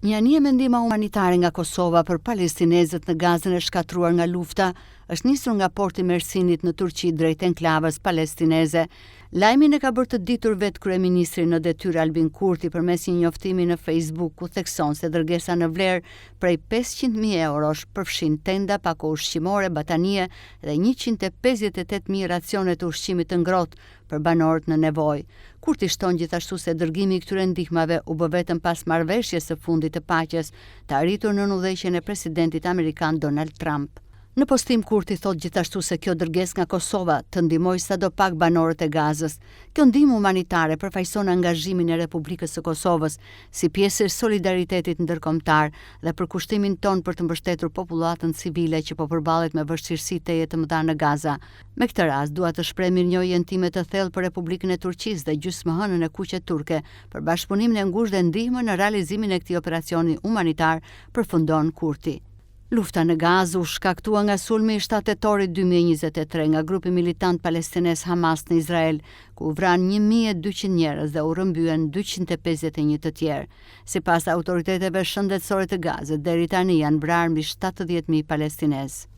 Një anije me ndihma humanitare nga Kosova për palestinezët në Gazën e shkatërruar nga lufta është nisur nga porti i Mersinit në Turqi drejt enklavës palestineze. Lajmin e ka bërë të ditur vetë kryeministri në detyrë Albin Kurti përmes një njoftimi në Facebook ku thekson se dërgesa në vlerë prej 500.000 eurosh përfshin tenda, pako ushqimore, batanije dhe 158.000 racione të ushqimit të ngrohtë për banorët në nevojë. Kurti shton gjithashtu se dërgimi i këtyre ndihmave u bë vetëm pas marrëveshjes së fundit të paqes, të arritur nën udhëheqjen e presidentit amerikan Donald Trump. Në postim Kurti thotë gjithashtu se kjo dërgesë nga Kosova të ndihmojë sadopak banorët e Gazës. Kjo ndihmë humanitare përfaqëson angazhimin e Republikës së Kosovës si pjesë e solidaritetit ndërkombëtar dhe përkushtimin tonë për të mbështetur popullatën civile që po përballet me vështirësi tejet të mëdha në Gaza. Me këtë rast, dua të shpreh mirënjohjen time të thellë për Republikën e Turqisë dhe Gjysmëhënën e Kuqe Turke për bashkëpunimin e ngushtë dhe ndihmën në realizimin e këtij operacioni humanitar, përfundon Kurti. Lufta në Gazë u shkaktua nga sulmi i 7 tetorit 2023 nga grupi militant palestinez Hamas në Izrael, ku u vranë 1200 njerëz dhe u rrëmbyen 251 të tjerë. Sipas autoriteteve shëndetësore të Gazës, deri tani janë vrarë mbi 70.000 palestinezë.